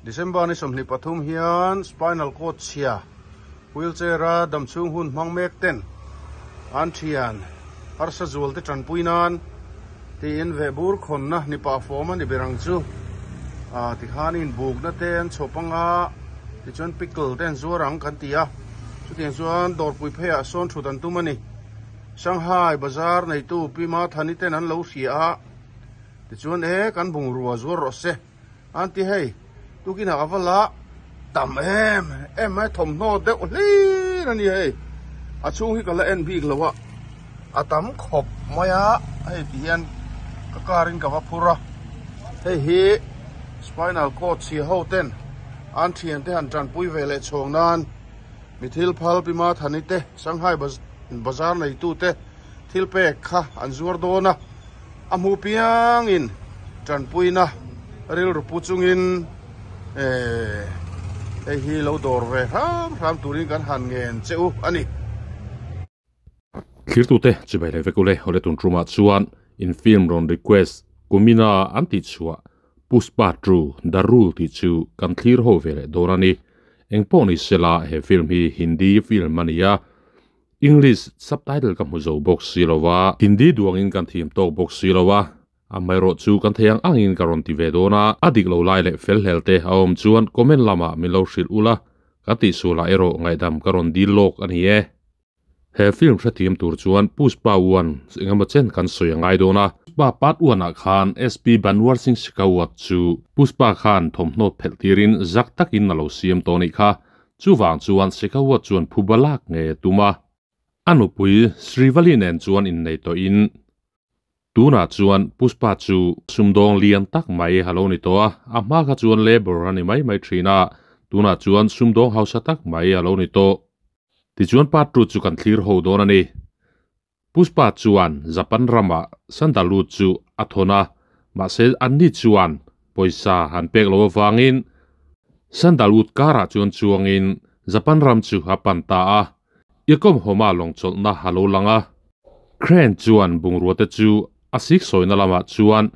December ni 23 hian spinal cord chhia wheelchair a damchhung hun hmang mek ten an thian harsa zual te tanpui nan tiin vehbur khawnna ni pah fawm a ni ber ang chu ah tikhan inbukna te an chhawp anga tichuan pickle te an zuar ang kan ti a chutiang chuan dawrpui pheiah sawn thut an tum a ni Shanghai bazar neitu Pi Mathani ten an lo hria a tichuan e kan bungrua zuar rawh se. An ti hei, tukinah a va la tam em em mai, thawmhnaw deuh hlir a ni hei. A chhung hi ka la en bik lo a, a tam khawp mai a, hei ti hian ka car in ka va phur a. Hei hi spinal cord chhia ho ten an thian te han tanpui ve leh chhawng nan mi thil phal Pi Mathani te Shanghai bazar neitu te thil pek kha an zuar dawn a. A hmuh piangin tanpuina rilru pu chungin eh hei hi lo dawr ve hram hram turin kan han ngen che u a ni. Thlirtute chibai leh vek ule awle tun tumah chuan in film rawn request kumina an tih chhuah Pushpa Two The Rule tih chu kan thlir ho ve leh dawn a ni. Engpawh ni sela he film hi Hindi film a ni a. English subtitle ka hmu zo bawk si lo a, Hindi duangin kan thiam tawk bawk si lo a, amaherawh chu kan thei ang angin ka rawn ti ve dawn a, a dik lo lai leh fel hlel te a awm chuan comment lamah min lo hrilh ula, ka tihsualah erawh ngaihdam ka rawn dil lawk a ni e. He film hrethiam tur chuan Pushpa One engemaw chen kan sawi a ngai dawn a. Pushpa Part One ah khan SP Banwar Singh Shekhawat chu Pushpa khan thawmhnaw phelh tirin zak takin a lo siam tawh a nih kha. Chuvang chuan Shekhawat chuan phuba lak nge a tum a. A nupui Srivali nen chuan innei tawhin tunah chuan Pushpa chu sumdawng lian tak mai a lo ni tawh a, a hma kha chuan labour a ni mai mai thin a, tunah chuan sumdawng hausa tak mai a lo ni tawh. Tichuan part two chu kan thlir ho dawn a ni. Pushpa chuan Japan ramah sandalwood chu a thawn a, mahse anni chuan pawisa an pek loh avangin sandalwood karah chuan chuangin Japan ram chu a pan ta a, Yokohama lawng chawlhna a lo lang a. Crane chuan bungrua te chu a siksawina lamah chuan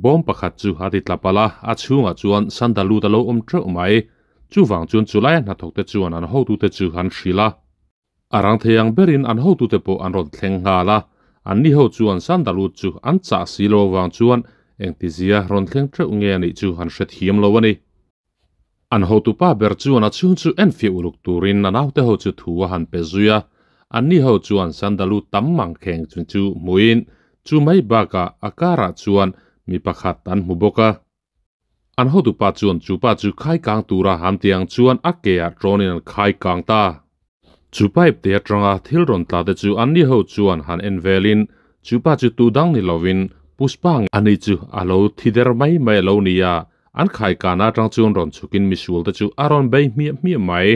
bawm pakhat chu a ti tla palh a, a chhungah chuan sandalwood a lo awm teuh mai. Chuvang chuan chulaia hnathawk te chuan an hotute chu an hrilh a. A rang thei ang berin an hotute pawh an rawn thleng nghal a, anni ho chuan Sandalwood chu an chah si lo avang chuan engtizia rawn thleng teuh nge a nih chu an hre thiam lo a ni. An hotupa ber chuan a chhung chu enfiah uluk turin a naute ho chu thu a han pe zui a, anni ho chuan Sandalwood tam mang kheng chung chu hmuin chu mai bakah a karah chuan mi pakhat an hmu bawk a. An hotupa chuan chu pa chu khai kang tura han ti ang chuan a ke ah tawnin an khai kang ta. Chu pipe te atanga thil rawn tla te chu anni ho chuan han en velin chu pa chu tu dang ni lovin Pushpa ani chu a lo thi der mai mai a lo ni a, an khai kana atang chuan rawn chhukin misual te chu a rawn bei hmiah hmiah mai.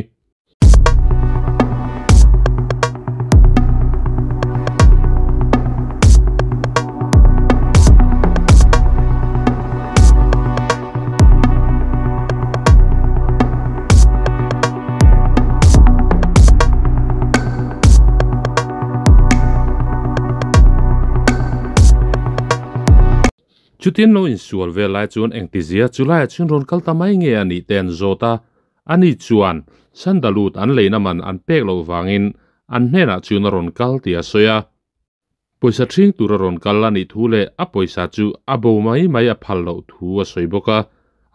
Chutin lo insual vel lai chuan engtizia chulaiah chhun rawn kal ta mai nge a nih te an zawt a, Ani chuan Sandalwood an leina man an pek loh vangin an hnenah chuan a rawn kal tih a sawi a. Pawisa ṭhing tur a rawn kal a nih thu leh a pawisa chu a bo mai mai a phal loh thu a sawi bawk a.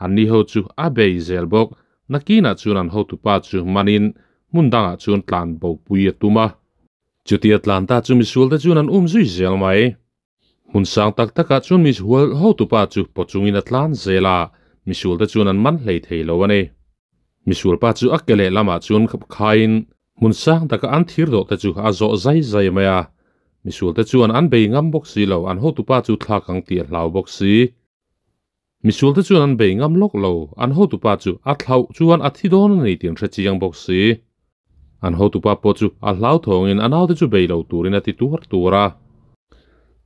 Anni ho chu a bei zel bawk. Nakinah chuan an hotupa chu manin hmun dangah chuan tlan bopui a tum a. Chutia tlan ta chu misualte chuan an um zui zel mai. Hmun sang tak takah chuan misual hotupa chu paw chungin a tlan zel a, misualte chuan an man hlei thei lo a ni. Misualpa chu a ke leh lamah chuan khaiin hmun sang taka an thir dawh te chu a zawh zai zai mai a. Misualte chuan an bei ngam bawk si lo, an hotupa chu thlak ang tih a hlau bawk si. Misualte chuan an bei ngam lawk lo, an hotupa chu a thlauh chuan a thi dawn a ni tih an hre chiang bawk si. An hotupa pawh chu a hlauthawngin a naute chu bei lo turin a ti tuar tuar a.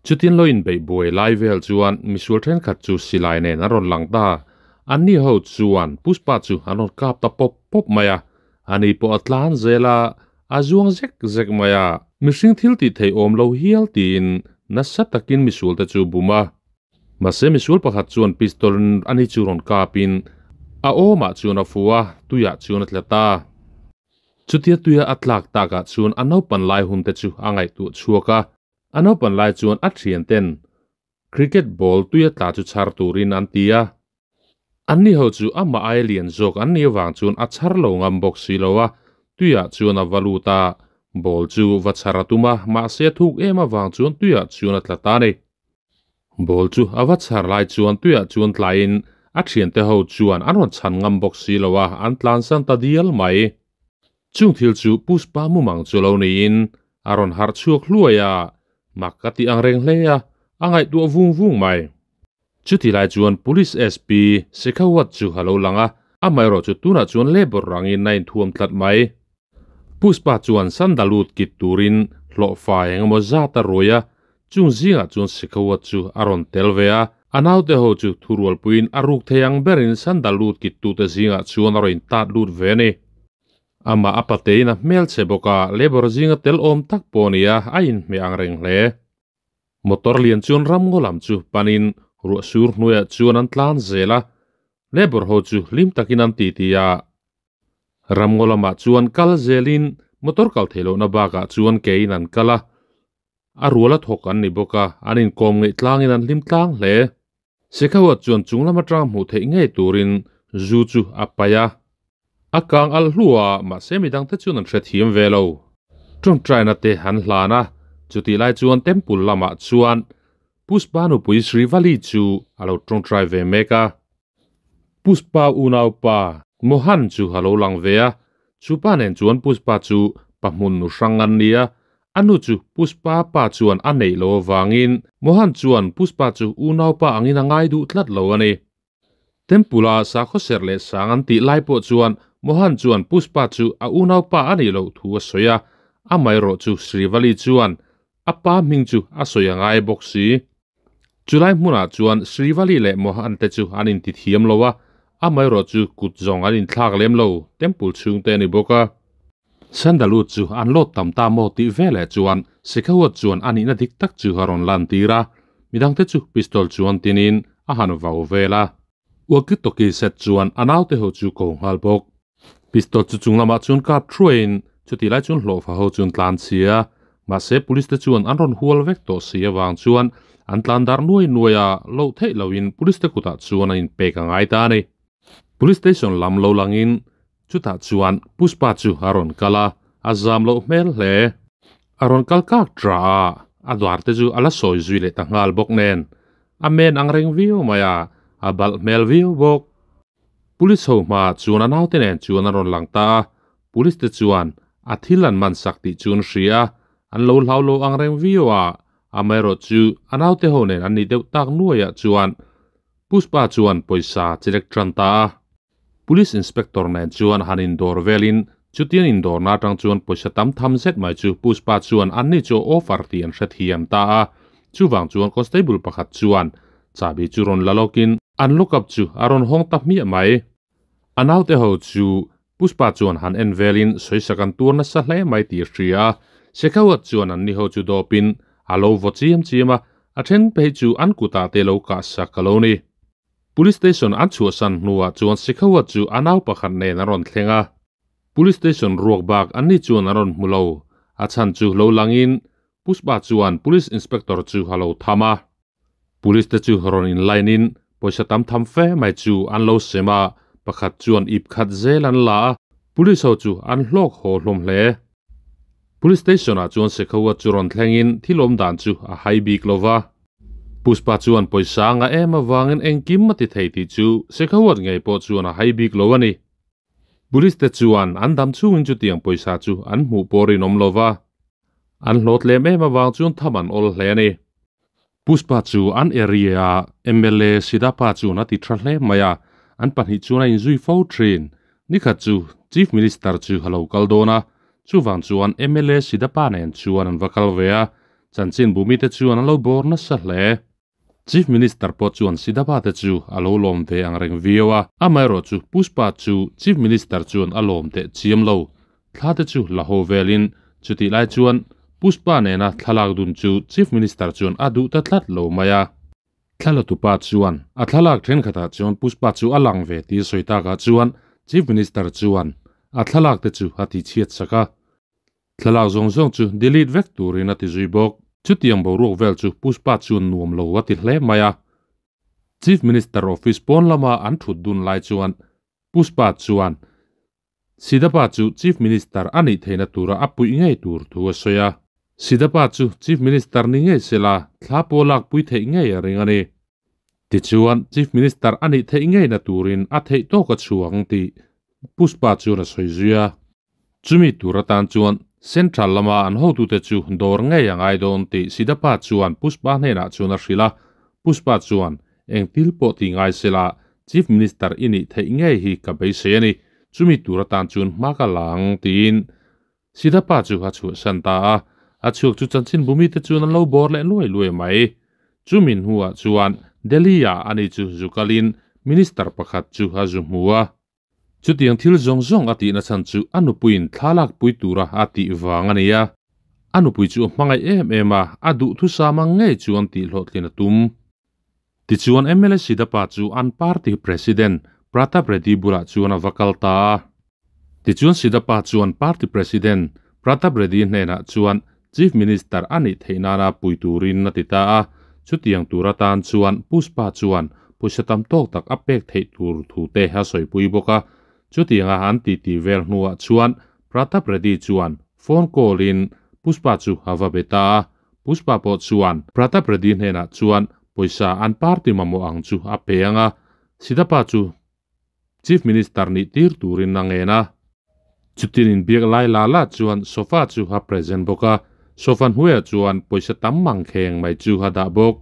Chutin lo inbeih buai lai vel chuan misual thenkhat chu silai nen an rawn lang ta. Anni ho chuan Pushpa chu an rawn kap ta pawp pawp mai a, ani pawh a tlan zel a, a zuang zek zek mai a. Mihring thil tih theih awm lo hial tiin nasa takin misualte chu bum a. Mahse misual pakhat chuan pistol ani chu rawn kapin A awmah chuan a fu a, tuiah chuan a tla ta. Chutia tuia a tlak takah chuan a naupan lai hun te chu a ngaihtuah chhuak a. A naupan lai chuan a thian ten cricket ball tuia tla chu chhar turin an ti a. Anni ho chu amah aia lian zawk an nih avang chuan a chhar lo ngam bawk si lo a, tuiah chuan a va lut a, ball chu va chhar a tum a, mahse a thuk em avang chuan tuiah chuan a tla ta a ni. Ball chu a va chhar lai chuan tuiah chuan tlaiin a thiante ho chuan an rawn chhan ngam bawk si lo a, an tlansan ta dial mai. Chung thil chu Pushpa mumang chu lo niin a rawn harh chhuak hluai a, mak ka tih ang reng hle a, a ngaihtuah vung vung mai. Chuti lai chuan Police SP Shekhawat chu a lo lang a, amaherawh chu tunah chuan labour rangin a inthuam tlat mai. Pushpa chuan sandalwood kit turin hlawhfa engemaw zat a ruai a, chung zingah chuan Shekhawat chu a rawn tel ve a, a naute ho chu thurualpuiin a ruk thei ang berin sandalwood kittute zingah chuan a rawn intat lut ve a ni. Amah a patein a hmelchhe bawk a, labour zinga tel awm tak pawh a ni a, a inhmeh ang reng hle. Motor lian chuan ramngaw lam chu panin ruah sur hnuaiah chuan an tlan zel a, labour ho chu hlim takin an titi a. Ramngaw lamah chuan kal zelin motor kal theih lohna bakah chuan kein an kal a, a ruala thawk an ni bawk a, an inkawm ngeih tlangin an hlim tlang hle. Shekhawat chuan chung lam atang hmuh theih ngei turin zu chu a paih a. A kang alh hlu a, mahse midang te chuan an hrethiam ve lo. Tawngtaina te an hlan a, chutih lai chuan temple lamah chuan Pushpa nupui Srivali chu a lo tawngtai ve mek a. Pushpa unaupa Mohan chu a lo lang ve a, chupa nen chuan Pushpa chu pahmun nu hrang an ni a, a nu chu Pushpa pa chuan a neih loh avangin Mohan chuan Pushpa chu unaupa angin a ngai duh tlat lo a ni. Temple a sakhaw serh leh sang an tih lai pawh chuan Mohan chuan Pushpa chu a unaupa a nih loh thu a sawi a, amaherawh chu Srivali chuan a pa hming chu a sawi a ngai bawk si. Chulai hmunah chuan Srivali leh Mohan te chu an inti thiam lo a, amaherawh chu kut zawng an inthlak lem lo, temple chhungte a ni bawk a. Sandalwood chu an lawt tam ta maw tih veleh chuan Shekhawat chuan a nihna dik tak chu a rawn lan tir a, midangte chu pistol chuan tinin a han vau vel a. Walkie-talkie set chuan a naute ho chu ko nghal bawk. Pistol chu chung lamah chuan kap thuaiin chutih lai chuan hlawhfa ho chuan tlan chhia a, mahse police te chuan an rawn hual vek tawh si avang chuan an tlan dar nuai nuai a, loh theih lohin police te kutah chuan an inpek a ngai ta a ni. Police station lam lo langin chutah chuan Pushpa chu a rawn kal a, a zam loh hmel hle. A rawn kal kak tha a, a dwar te chu a la sawi zui leh ta nghal bawk nen. A men ang reng viau mai a, a balh hmel viau bawk. Police ho hmaah chuan a naute nen chuan a rawn lang ta a, police te chuan a thil an man sak tih chu an hria a, an lo hlau lo ang reng viau a, amaherawh chu a naute ho nen an nih deuh tak nuaiah chuan Pushpa chuan pawisa chilek tan ta a. Police Inspector nen chuan han indawr velin chutiang indawrna atang chuan pawisa tam tham zet mai chu Pushpa chuan anni chu a offer tih an hrethiam ta a. Chuvang chuan Constable pakhat chuan chahbi chu rawn la lawkin an lockup chu a rawn hawng ta hmiah mai. A naute ho chu Pushpa chuan han en velin sawisak an tur nasa hle mai tih a hria a. Shekhawat chuan anni ho chu dawpin a lo vaw chiam chiam a, a then phei chu an kutah te lo kahsak a lo ni. Police station an chhuahsan hnuah chuan Shekhawat chu a nau pakhat nen a rawn thleng a. Police station ruak bak anni chuan an rawn hmu lo. A chhan chu lo langin Pushpa chuan Police Inspector chu a lo tham a. Police te chu rawn in line in pawisa tam tham fe mai chu an lo sem a, pakhat chuan ip khat zel an la a, Police ho chu an hlawk haw hlawm hle. Police station ah chuan Shekhawat chu rawn thleng in thil awm dan chu a hai bik lo va. Pushpa chuan pawisa a ngah em avangin engkim a ti thei tih chu Shekhawat ngei pawh chuan a hai bik lo a ni. Police te chuan an dam chhungin chutiang pawisa chu an hmuh pawh rinawm lo va, an hlawt lem em avang chuan tham an awl hle a ni. Pushpa chu an area a mla Sidappa chuan a ti tha hle mai a, an pahnih chuan a inzui fo thin. Nikhat chu Chief Minister chu a lo kal dawn a, chuvang chuan mla Sidappa nen chuan an va kal ve a, chanchin bumite chuan an lo bawr nasa hle. Chief Minister pawh chuan Sidaba te chu a lo lawm ve ang reng viau a, amaherawh chu Pushpa chu Chief Minister chuan a lawm teh chiam lo. Thla te chu la ho velin chutih lai chuan Pushpa nena thlalak dun chu Chief Minister chuan a duh ta tlat lo mai a. Thlalatupa chuan a thlalak thenkhatah chuan Pushpa chu a lang ve tih sawi takah chuan Chief Minister chuan a thlalak te chu a tihchhiat sak a. Thlalak zawng zawng chu delete vek turin a ti zui bawk. Chutiang boruak vel chu Pushpa chuan nuam lo a ti hle mai a. Chief Minister office pawn lama an thut dun lai chuan Pushpa chuan Sidapa chu Chief Minister a nih theihna tura a puih ngei tur thu a sawi a. Sidapa chu Chief Minister ni ngei sela thla pawh lak pui theih ngei a ring a ni. Tichuan Chief Minister a nih theih ngeina turin a theih tawk a chhuang tih Pushpa chuan a sawi zui a. Chumi tur atan chuan Central lama an hotute chu dawr ngei a ngai dawn tih Sidapa chuan Pushpa hnenah chuan a hrilh a. Pushpa chuan, Eng thil pawh tih ngai sela Chief Minister i nih theih ngei hi ka beisei a ni. Chumi tur atan chuan hma ka la ang tiin Sidapa chu a chhuahsan ta a. A chhuak chu chanchinbu mite chuan an lo bawr leh luai luai mai. Chumi hnuah chuan Delhi-ah ani chu zu kalin Minister pakhat chu a zu hmu a. Chutiang thil zawng zawng a tihna chhan chu a nupuiin thla lakpui tura a tih vang a ni a. A nupui chu a hmangaih em em a, a duhthusam ang ngei chuan tihhlawhtlin a tum. Tichuan mla Sidapa chu an party president Pratap Reddy bulah chuan a va kal ta a. Tichuan Sidapa chuan party president Pratap Reddy hnenah chuan Chief Minister a nih theih nana pui turin a ti ta a, chutiang tur atan chuan Pushpa chuan pawisa tam tawk tak a pek theih tur thu te a sawipui bawk a. Chutianga an titi vel hnuah chuan Pratap Reddy chuan phone call in Pushpa chu a va be ta a, Pushpa pawh chuan Pratap Reddy hnenah chuan pawisa an party mamawh ang chu a pe ang a, Sidapa chu Chief Minister nih tir turin a ngen a. Chutin inbiak lai la la chuan sofa chu a present bawk a, sofa hnuaiah chuan pawisa tam mang kheng mai chu a dah bawk.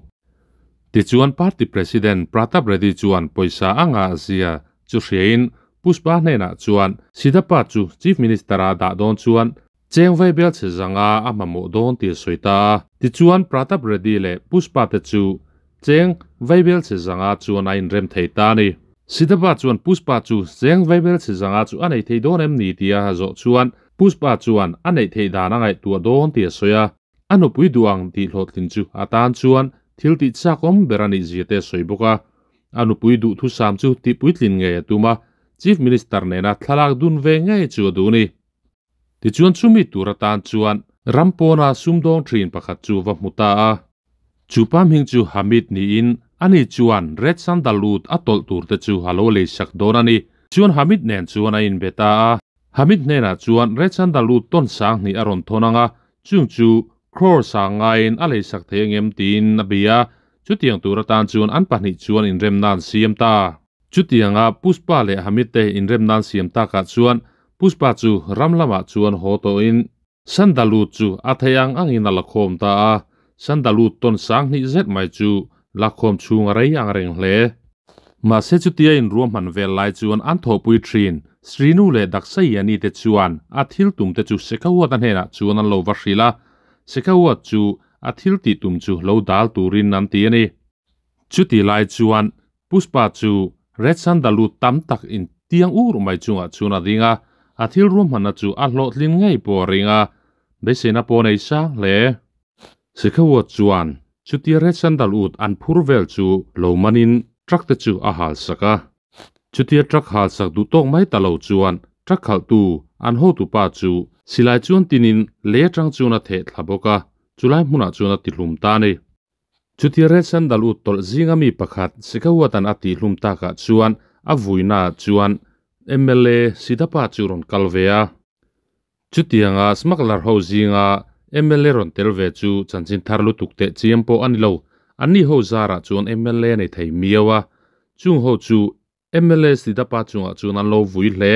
Tichuan Party President Pratap Reddy chuan pawisa a ngah zia chu hriain Pushpa hnenah chuan Sidapa chu Chief Minister-a dah dawn chuan Cheng vai bel chhe zanga a mamawh dawn tih a sawi ta a. Tichuan Pratap Reddy leh Pushpa te chu Cheng vai bel chhe zanga chuan a inrem thei ta a ni. Sidapa chuan Pushpa chu Cheng vai bel chhe zanga chu a nei thei dawn em ni tia a zawh chuan Pushpa chuan a neih theih dan a ngaihtuah dawn tih a sawi a. A nupui duh ang tih hlawhtlin chu a tan chuan thil tih chak awm ber a nih zia te a sawi bawk a. A nupui duhthusam chu tihpuitlin ngei a tum a, Chief Minister nena thlalak dun ve ngei chu a duh a ni. Tichuan chumi tur atan chuan ram pawna sumdawng thin pakhat chu va hmu ta a. Chu pa hming chu Hamid niin ani chuan Red Sandalwood a tawlh tur te chu a lo lei sak dawn a ni. Chuan Hamid nen chuan a inbe ta a. Hamid hnenah chuan Red Sandalwood tawn sang hnih a rawn thawn ang a, chung chu crore sang ngaiin a lei sak thei angem tiin a bia a. Chutiang tur atan chuan an pahnih chuan inremna an siam ta. Chutianga Pushpa leh Hamid te inrem nan siam takah chuan Pushpa chu ram lamah chuan haw tawhin Sandalwood chu a thei ang angin a la khawm ta a, Sandalwood tawn sang hnih zet mai chu lakkhawm chhung a rei ang reng hle. Mahse chutia inruahman vel lai chuan an thawhpui thin Srinu leh Daksayani te chuan a thil tum te chu Shekhawat-a hnenah chuan an lo va hrilh a, Shekhawat chu a thil tih tum chu lo dal turin an ti a ni. Chuti lai chuan Pushpa chu Red Sandalwood tam tak in tiang ur mai chungah chuan a ding a, a thil ruahmanna chu a hlawhtlin ngei pawh a ring a, beiseina pawh a nei sang hle. Shekhawat chuan chutia Red Sandalwood an phur vel chu lo manin truck te chu a hal sak a. Chutia truck hal sak duh tawk mai ta lo chuan truck khalhtu an hotupa chu silai chuan tinin lei atang chuan a theh thla bawk a, chulai hmunah chuan a tihlum ta a ni. Chutia Red Sandalwood tawlh zinga mi pakhat Shekhawat-a'n a tihhlum takah chuan a vuinaah chuan mla Sidapa chu rawn kal ve a. Chutianga smuggler ho zinga mla rawn tel ve chu chanchin thar lutuk teh chiam pawh a ni lo. Anni ho zarah chuan mla a nei thei miau a. Chung ho chu mla Sidapa chungah chuan an lo vui hle.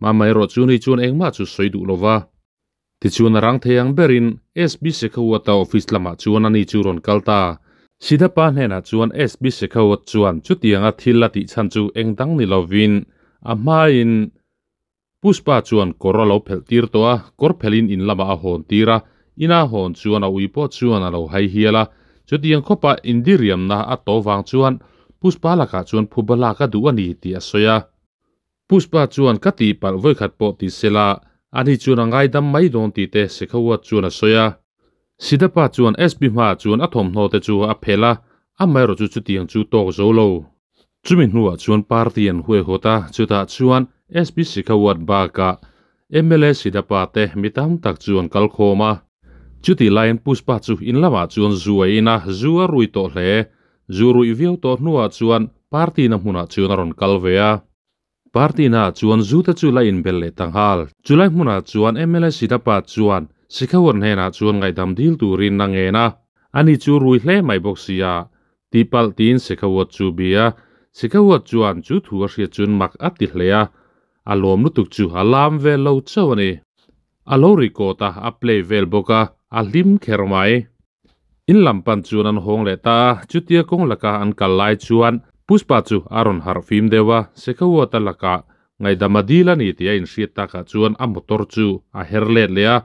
Mama erawh chu ni chuan engmah chu sawi duh lo va. Tichuan a rang thei ang berin SB Shekhawat-a office lamah chuan ani chu rawn kal ta. Sidapa hnenah chuan SB Shekhawat chuan chutianga thil a tih chhan chu eng dang ni lovin a hmain Pushpa chuan kawr a lo phelh tir tawh a, kawr phelhin in lamah a hawn tir a, ina hawn chuan a ui pawh chuan a lo hai hial a. Chutiang khawpa indiriamna a to vang chuan Pushpa lakah chuan phuba lak a duh a ni tih a sawi a. Pushpa chuan ka tihpalh vawikhat pawh ti sela, ani chuan a ngaidam mai dawn tih te Shekhawat chuan a sawi a. Sidapa chuan SB hmaah chuan a thawmhnaw te chu a phelh a, Amaherawhchu chutiang chu tawk zo lo. Chumi hnuah chuan party an huaihawt a, chutah chuan SP Shekhawat bakah mla Sidapa te mi tam tak chu an kal khawm a. Chutih laiin Pushpa chu in lamah chuan zu a in a, zu a rui tawh hle. Zu ruih viau tawh hnuah chuan party na hmunah chuan a rawn kal ve a. Party na chuan zu te chu la inbel leh ta nghal. Chulai hmunah chuan mla Sidapa chuan Shekhawat hnenah chuan ngaihdam dil turin a ngen a. Ani chu rui hle mai bawk sia, tihpalh tiin Shekhawat chu bia. Shekhawat chuan chu thu a hriat chuan mak a ti hle a, a lawm lutuk chu a lam vel lo chauh a ni. A lo record a, a play vel bawk a, a hlim kher mai. In lam pan chuan an hawng leh ta a, chutia kawng laka an kal lai chuan Pushpa chu a rawn harh fim deuh a, Shekhawat-a lakah ngaihdam a dil a ni tih a inhriat takah chuan a motor chu a her let leh a,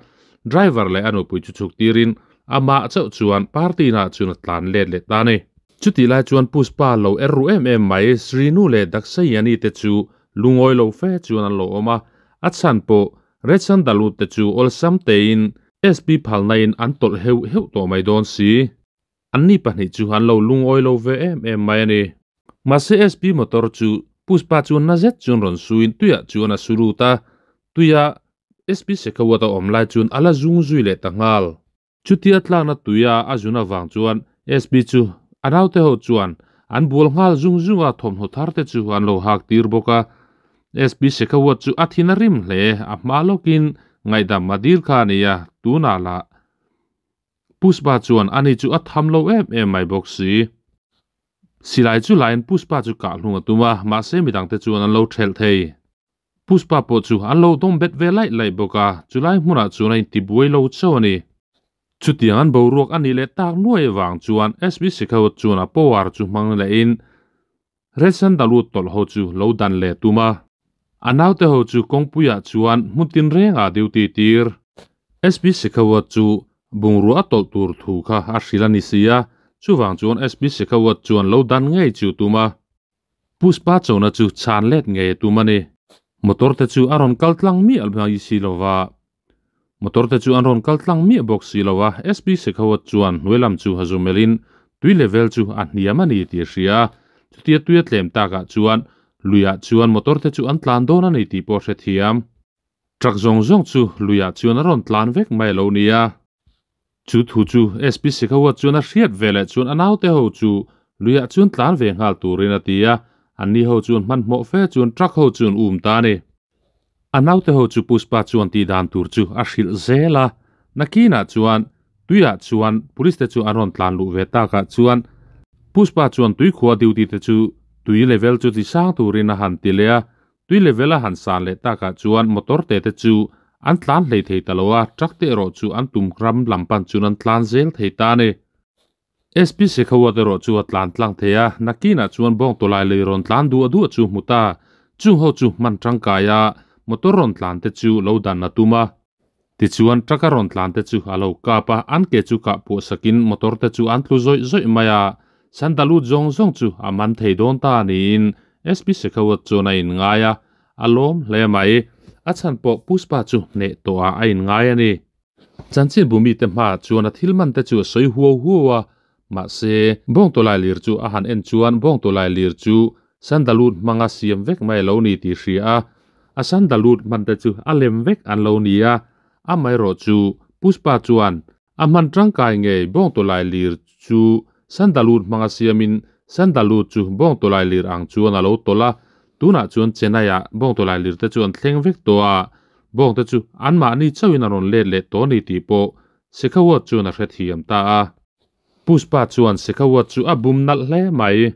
driver leh a nupui chu chhuk tirin amah chauh chuan party inah chuan a tlan let leh ta a ni. Chutih lai chuan Pushpa lo er ru em em mai, Srinu leh Daksayani te chu lungawi lo fe chuan an lo awm a, a chhan pawh Red Sandalwood te chu awlsam tein SP phalnain an tawlh heuh heuh tawh mai dawn si. Anni pahnih chu an lo lungawi lo ve em em mai a ni. Mahse SP motor chu Pushpa chuan na zet chuan rawn suin tuiah chuan a su lut a, tuia SP Shekhawat a awm lai chuan a la zung zui leh ta nghal. Chutia tlakna tuia a zun avang chuan SP chu a naute ho chuan an bual nghal zung zung a, thawmhnaw thar te chu an lo hak tir bawk a. SP Shekhawat chu a thin a rim hle, a hma lawkin ngaihdam a dil kha a ni a, tunah lah Pushpa chuan ani chu a tham lo em em mai bawk si. Silai chu lain Pushpa chu kah hlung a tum a, mahse midangte chuan an lo thelh thei. Pushpa pawh chu an lo dawm bet ve laih laih bawk a, chulai hmunah chuan a intibuai lo chauh a ni. Chutiang an boruak a nih leh tak nuai avang chuan SB Shekhawat chuan a power chu hmang lehin Red Sandalwood tawlh ho chu lo dan leh tum a. A naute ho chu kawngpuiah chuan hmun tinrengah duty tir. SB Shekhawat chu bungrua a tawlh tur thu kha a hrilh a ni si a, chuvang chuan SB Shekhawat chuan lo dan ngei chu tum a. Pushpa chona chu chhan let ngei a tum a ni. Motor te chu a rawn kal tlang miah mai si lo va. Motor te chu an rawn kal tlang miah bawk si lo a, SP Shekhawat chuan hnuai lam chu a zu melhin tui level chu a hniam a ni tih a hria a. Chutia tui a tlem takah chuan luiah chuan motor te chu an tlan dawn a ni tih pawh a hrethiam. Truck zawng zawng chu luiah chuan a rawn tlan vek mai a lo ni a. Chu thu chu SP Shekhawat chuan a hriat ve leh chuan a naute ho chu luiah chuan tlan ve nghal turin a ti a, anni ho chuan hmanhmawh fe chuan truck ho chu an um ta a ni. A naute ho chu Pushpa chuan tih dan tur chu a hrilh zel a, nakinah chuan tuiah chuan police te chu an rawn tlan luh ve takah chuan Pushpa chuan tuikhua duty te chu tui level chu ti sang turin a han ti leh a, Tui level a han san leh takah chuan motor te te chu an tlan hlei thei ta lo a, truck te erawh chu an tum ram lam pan chuan an tlan zel thei ta a ni. SP Shekhawat erawh chu a tlan tlang thei a, nakinah chuan bawng tawlai lei rawn tlan duah duah chu hmu ta. Chung ho chu hman tangkai a, motor rawn tlan te chu lo dan a tum a. Tichuan truck a rawn tlan te chu a lo kap a, an ke chu kah puah sakin motor te chu an tlu zawih zawih mai a, Sandalut zawng zawng chu a man thei dawn ta niin SP Shekhawat chuan a inngai a, a lawm hle mai. A chhan pawh Pushpa chu hneh tawh ah a inngai a ni. Chanchinbu mite hmaah chuan a thil man te chu a sawi huau huau a, mahse bawngtawlai lir chu a han en chuan bawngtawlai lir chu Sandalwood hmanga siam vek mai a lo ni tih hria a, a sandalwood hman te chu a lem vek an lo ni a, amaherawh chu Pushpa chuan a hman tangkai ngei bawngtawlai lir chu sandalwood hmanga siamin sandalwood chu bawngtawlai lir ang chuan a lo tawlh a, tunah chuan Chennai-ah bawngtawlai lir te chu an thleng vek tawh a, bawngte chu anmahni chauhin a rawn let leh tawh a ni tih pawh Shekhawat chuan a hrethiam ta a. Pushpa chuan Shekhawat chu a bum nalh hle mai.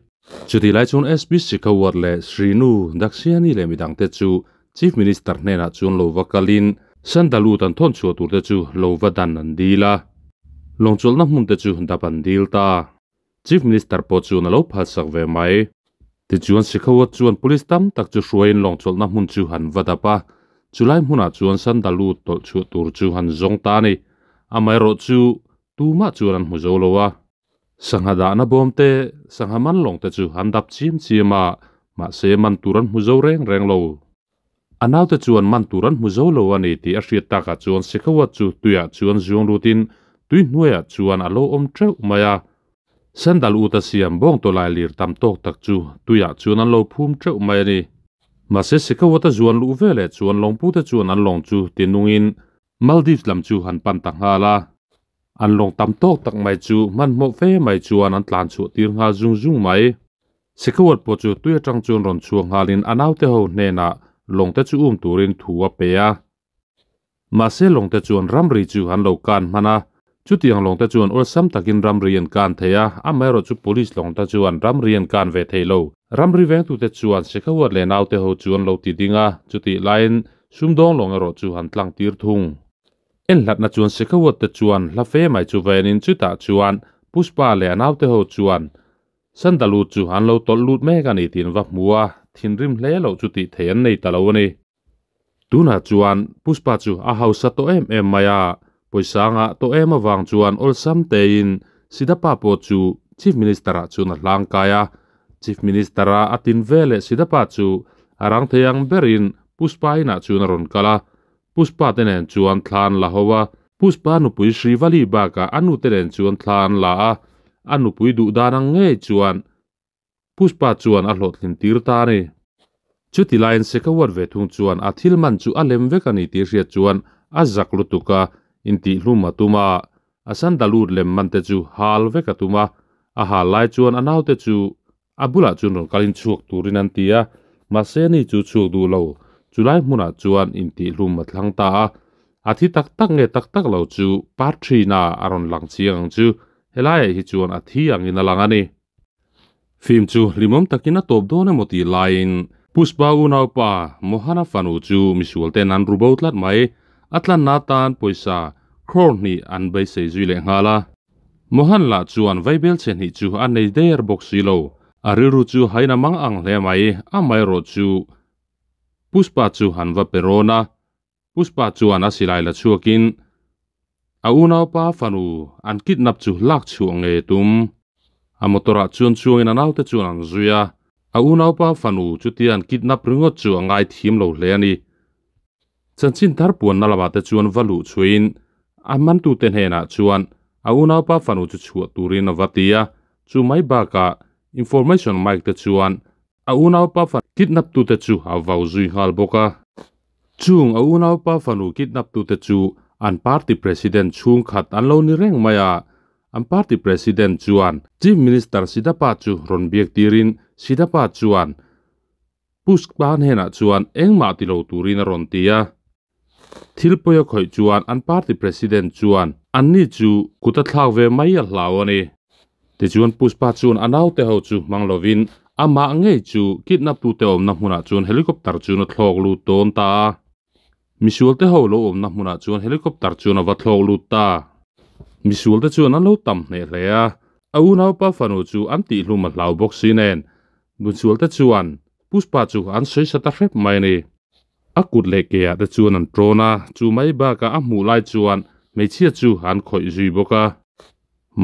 Chutih lai chuan SP Shekhawat leh Srinu Dakshiani leh midangte chu Chief Minister hnenah chuan lo va kalin Sandalut an thawn chhuah turte chu lo va dan an dil a. Lawngchawlhna hmunte chu dap an dil ta. Chief Minister pawh chuan a lo phalsak ve mai. Tichuan Shekhawat chuan police tam tak chu hruaiin lawngchawlhna hmun chu han va dap a, chulai hmunah chuan Sandalut tawlh chhuah tur chu han zawng ta a ni. Amaherawh chu Tumah chuan an hmu zo lo a, sangha dahna bawm te, sangha man lawng te chu an dap chiam chiam a, mahse man tur an hmu zo reng reng lo. A naute chuan man tur an hmu zo lo a ni tih a hriat takah chuan Shekhawat chu tuiah chuan zuang lutin tui hnuaiah chuan a lo awm teuh mai a. Sandalwood a siam bawng tawlailir tam tawk tak chu tuiah chuan an lo phum teuh mai a ni. Mahse Shekhawat a zuan luh veleh chuan lawngpute chuan an lawng chu tinungin Maldives lam chu han pan ta nghal a. An lawng tam tawk tak mai chu hmanhmawh fe mai chuan an tlan chhuah tir nghal zung zung mai. Shekhawat pawh chu tui atang chuan rawn chhuak nghalin a naute ho hnenah lawngte chu um turin thu a pe a. Mahse lawngte chuan ramri chu an lo kan hman a, chutiang lawngte chuan awlsam takin ramri an kan thei a, amaherawhchu police lawngte chuan ramri an kan ve thei lo. Ramri vengtute chuan Shekhawat leh naute ho chu an lo ti ding a, chutih laiin sumdawng lawng erawh chu an tlang tir thung. Enhlatna chuan Shekhawat te chuan hla fe mai chu venin chutah chuan Pushpa leh a naute ho chuan Sandalwood chu an lo tawlh lut mek a ni tiin va hmu a, thinrim hle loh chu tih theih an nei ta lo a ni. Tunah chuan Pushpa chu a hausa tawh em em mai a, pawisa ngah tawh em avang chuan awlsam tein Sidapa pawh chu Chief Minister ah chuan a hlang kai a. Chief Minister a a tin veleh Sidapa chu a rang thei ang berin Pushpa inah chuan a rawn kal a, Pushpa te nen chuan thla an la ho a, Pushpa nupui Srivali bakah a nute nen chuan thla an la a, a nupui duh dan ang ngei chuan Pushpa chuan a hlawhtlin tir ta a ni. Chuti laiin Shekhawat ve thung chuan a thil man chu a lem vek a ni tih hriat chuan a zak lutuk a, intihhlum a tum a, a sandalwood lem man te chu hal vek a tum a, a hal lai chuan a naute chu A bulah chuan rawn kalin chhuak turin an ti a, mahse ni chu chhuak duh lo. Chulai hmunah chuan intihhlum a thlang ta a, a thi tak tak nge tak tak lo chu part three-na a rawn lang chiang ang chu, helaiah hi chuan a thi angin a lang a ni. Film chu hlimawm takin a tawp dawn emaw tih laiin Pushpa unaupa Mohana fanu chu misual ten an ru bo tlat mai, a tlanna atan pawisa crore hnih an beisei zui leh nghal a. Mohan lah chuan vaibel chhe hnih chu a nei der bawk si lo. A rilru chu hain a mang ang hle mai, amaherawh chu Pushpa chu han va pe rawn a. Pushpa chuan a silai la chhuakin a unaupa fanu an kidnap chu lak chhuah ngei a tum. A motor ah chuan chuangin a naute chuan an zui a, a unaupa fanu chutia an kidnap ringawt chu a ngaithiam lo hle a ni. Chanchin thar puanna lamah te chuan va luh chhuahin a hmantute hnenah chuan a unaupa fanu chu chhuah turin a va ti a, chu mai bakah information mic te chuan a unaupa fanu kidnap tute chu a vau zui nghal bawk a. Chung a unaupa fanu kidnap tute chu an party president chhungkhat an lo ni reng mai a, an party president chuan Chief Minister Sidapa chu rawn biak tirin Sidapa chuan Pushpa hnenah chuan engmah ti lo turin a rawn ti a. Thil pawi a khawih chuan an party president chuan anni chu kut a thlak ve mai a hlau a ni. Tichuan Pushpa chuan a naute ho chu hmang lovin amah ngei chu kidnap tute awmna hmunah chuan helicopter chuan a thlawk lut dawn ta a. Misualte ho lo awmna hmunah chuan helicopter chuan a va thlawk lut ta. Misualte chuan an lo tam hneh hle a, a unaupa fanu chu an tihhlum a hlau bawk si nen Bunsualte chuan Pushpa chu an sawi sa ta hrep mai a ni. A kut leh ke ah te chuan an tawn a, chu mai bakah a hmuh lai chuan hmeichhia chu an khawih zui bawk a.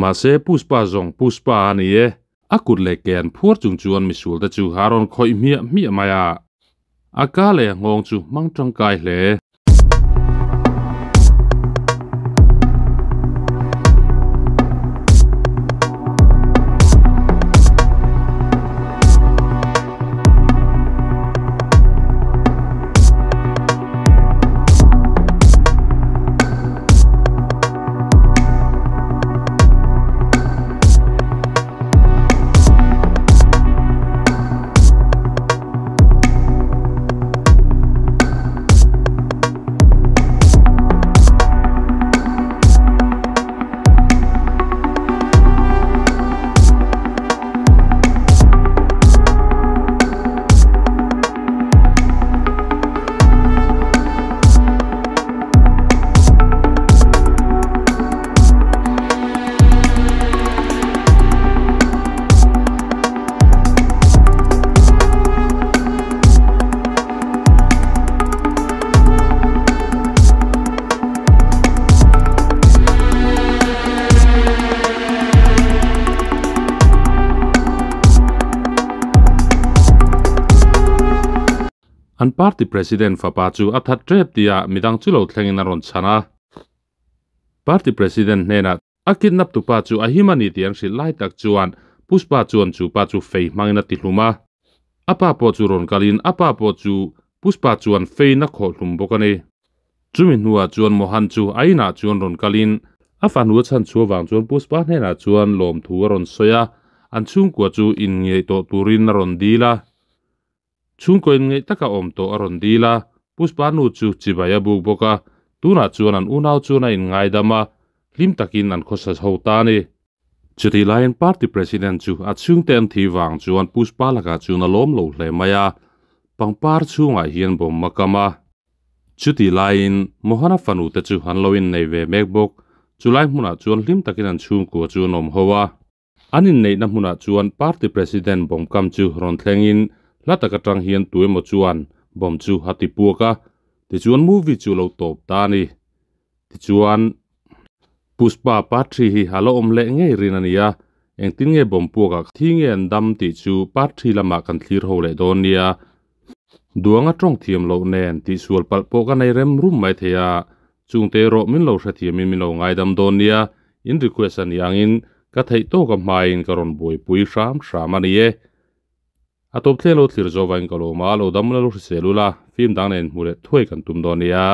Mahse Pushpa zawng Pushpa a ni e, a kut leh ke an phuar chung chuan misualte chu a rawn khawih hmiah hmiah mai a. A ka leh a nghawng chu hmang tangkai hle. An party president fapa chu a that tep tia midang chu lo thlengin a rawn chhan a. Party president hnenah. A kidnap tupa chu a him a ni tih an hrilh lai tak chuan Pushpa chuan chu pa chu fei hmangin a ti hlum a. A pa pawh chu rawn kalin a pa pawh chu Pushpa chuan feiin a khawh hlum bawk a ni. Chumi hnuah chuan Mohan chu a inah chuan rawn kalin a fanu a chhan chhuah vang chuan Pushpa hnenah chuan lawmthu a rawn sawi a, an chhungkua chu inngeih tawh turin a rawn dil a. Chhungkaw inngeih taka awm tawh a rawn dil a, Pushpa nu chu chibai a buk bawk a, tunah chuan an unau chuan a inngaidam a, hlim takin an khawsa ho ta a ni. Chutih laiin party president chu a chhungte an thi vang chuan Pushpa lakah chuan a lawm lo hle mai a, pangpar chhungah hian bomb a kam a. Chutih laiin Mohana fanu te chu an lo innei ve mek bawk, chulai hmunah chuan hlim takin an chhungkua chu an awm ho a. An inneihna hmunah chuan party president bomb kam chu rawn thlengin hla tak atang hian tu emaw chuan bomb chu a ti puak a, tichuan movie chu lo tawp ta a ni. Tichuan, Pushpa Patri hi a la awm leh ngei rin a ni a, engtin nge bomb puakah thi nge an dam tih chu Patri lamah kan thlir ho leh dawn nia. Duanga tawng thiam loh nen tihsual palh pawh ka nei rem rum mai thei a, chungte erawh min lo hrethiamin min lo ngaidam dawn nia, in request a nih angin ka theih tawka hmain ka rawn buaipui hram hram a ni e. A tawp thleng lo thlir zawh vangin ka lawm a, lo dam la lo hrisel ula, film dang nen hmu leh thuai kan tum dawn nia.